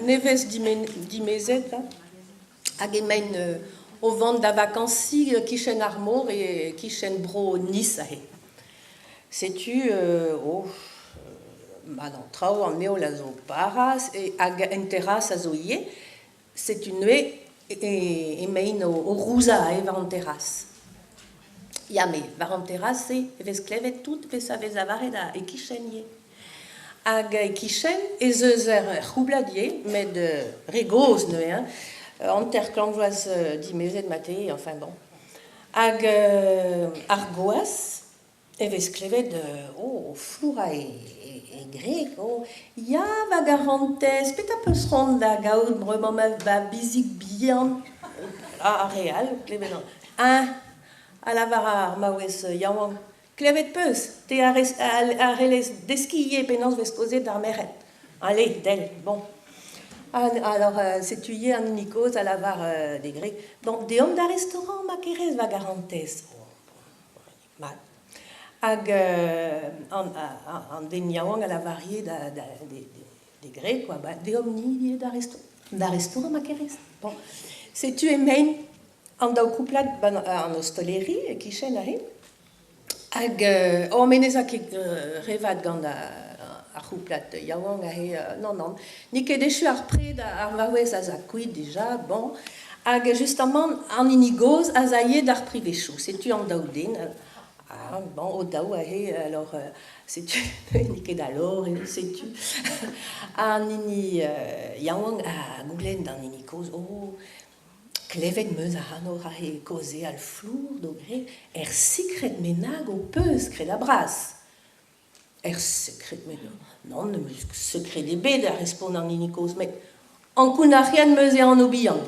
Nevez dimezet hag emaint o vont da vakañsiñ e-kichen ar mor e-kichen bro Nice aze. Setu oh mat an traoù, an heol a zo paras hag en terras a zo ivez. Setu neuze emaint o rouzañ war an terras. Ya, met war an terras-se e vez klevet tout pezh a vez lavaret e-kichen ivez. Hag e-kichen ez eus ur c'houblad ivez, met re gozh neuze, hein, hanter-kant vloaz dimezet marteze, enfin bon. Hag ar gwaz e vez klevet oh, flourañ e greg, oh, ya va garantez, petra 'peus c'hoant da gaout bremañ ma bizig bihan? Ar re all klevet eñ a lavar ar maouez yaouank. Klevet 'peus, te a c'hellez deskiñ ivez penaos 'vez kaozeet d'ar merc'hed. Allez, del, bon. Alors, setu ivez an hini kozh a lavar d'e greg, bon, deomp d'ar restaurant ma kerez va garantez. Mat. Hag an den yaouank a lavar ivez d'e greg, quoi, ba, deomp-ni ivez d'ar restaurant ma kerez. Bon. Setu emaint An daou kouplad 'ba an ostaleri e-kichen aze. Hag oh me n'ez a ket re vat gant ar c'houplad yaouank aze, nann nann. N'eo ket echu ar pred ar vaouez az a kuit dija, bon. Hag justamant an hini gozh az ae d'ar privezioù. Setu an daou den, ah bon, o-daou aze, alors setu n'eo ket alors eo, setu. An hini yaouank a goulenn d'an hini kozh, oh Klevet 'm eus ac'hanoc'h aze kaozeal flour d'ho gwreg er sekred bennak ho peus kredabras. Er sekred bennak? Nann, n'em eus sekred ebet, a respont an hini kozh, met ankounac'hiet 'm eus e anv bihan.